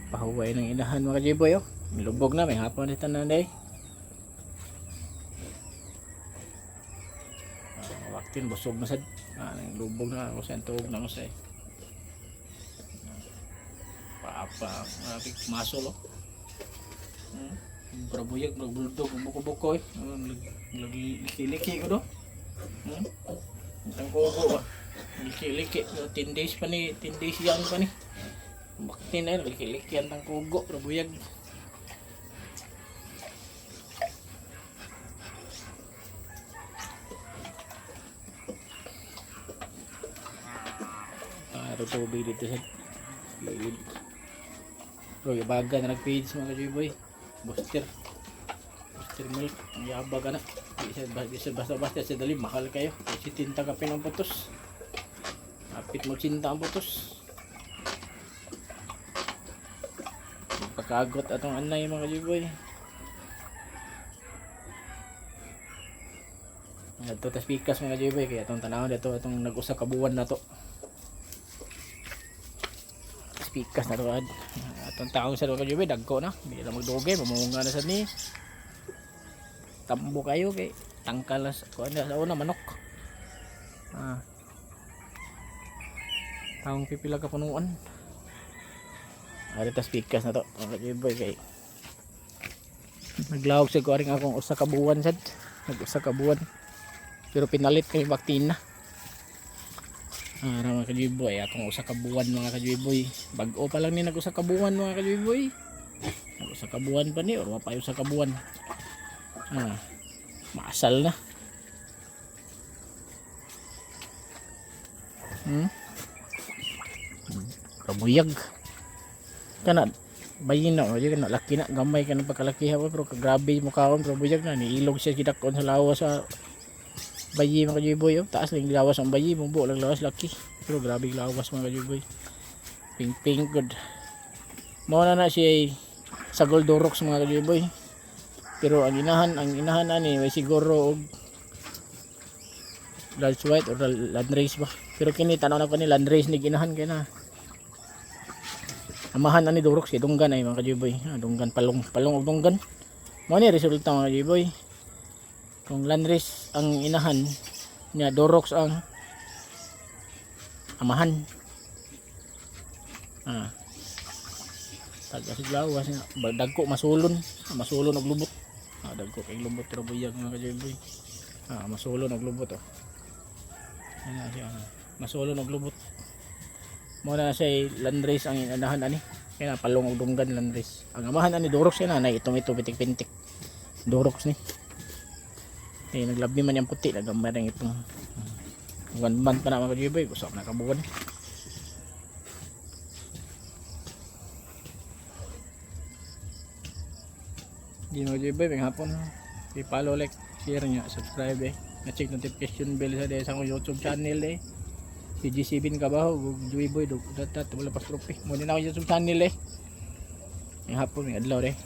Pahuway ng inahan, mga kajiboy, oh. Lubog na, may hapon dito na day. Ah, waktin busog na sad. Ah, lubog na ako sa tuog na ako sa eh. Paapa, mga masol, oh. Brabuyag, magbulldog, buko-buko eh. Liki-liki ko do. Hmm? Ang kubo ba? Liki-liki. 10 days pa ni, 10 days young pa ni. Bakti na yun, liki-liki ang tangkugo, brabuyag. Ah, ito tubig dito sa gilid. Bro, yabaga na nag-feeds, mga kajuboy. Booster. Booster milk. Ang yabaga na. Di sa basta-basta sa dali, mahal kayo. Si tinta ka ang putos. Kapit mo sinta ang putos. Pagkagot atong anay, mga kajuboy. Ito tas pikas, mga kajuboy, kaya atong tanaw dito atong nag-usa ka buwan na to. Tas pikas na to ad. Atong taong sa mga kajuboy dagko na. Hindi na magdugay, mamunga na sa ni. Tambo kayo kay tangkalas kuan na sa una manok. Ah. Taong pipila ka punuan. Ari tas pikas na to, mga kajuboy, kay naglawag sa kuaring akong usa ka buwan sad. Nag-usa ka buwan. Pero pinalit kay baktina. Ah, mga kajuboy, akong usa ka buwan, mga kajuboy. Bag-o pa lang ni nag-usa ka buwan, mga kajuboy. Nag-usa ka buwan pa ni or wa pa usa ka buwan. Ah, maasal na. Kabuyag. Kana bayin na, oy kana laki na gamay kana pagkalaki ha, pero grabe mo kaon pero buyag na niilog siya gidakon sa lawas sa bayi, mga kajuboy, oh. Taas lang lawas ang bayi, mubo lang lawas laki. Pero grabe lawas, mga kajuboy. Pink pink good. Mao na na siya sa Goldorox, mga kajuboy. Pero ang inahan ani may siguro og large white or landrace ba. Pero kini tanaw na ko ni landrace ni ginahan kay na. Amahan ani Durox kay dunggan ay, mga kajuboy. Ah, dunggan palong palong og dunggan. Mao ni resulta, mga kajuboy. Kung landrace ang inahan niya, Durox ang amahan. Ah. Taga sa lawas niya. Dagko masulon, ah, masulon og lubot. Ah, dagko kay lubot pero buyag, mga kajuboy. Ah, masulon og lubot oh. Ano siya? Ah. Masulon og lubot. Mao na siya landrace ang inahan ani. Kaya palong og dunggan landrace. Ang amahan ani Durox yan na itong ito pitik-pintik. Durox ni. Eh naglabi man yung puti nagamay rin itong 1 month pa na, mga kajuboy. Usap na kabuwan. Di, mga kajuboy, may hapon. I-follow, like, share niya, subscribe eh. Na-check notification bell sa sa akong YouTube channel eh. Si G7 Kabaho, Joy Boy, dot dot wala pa stroke eh. Muna na ako YouTube channel eh. May hapon, may adlaw eh.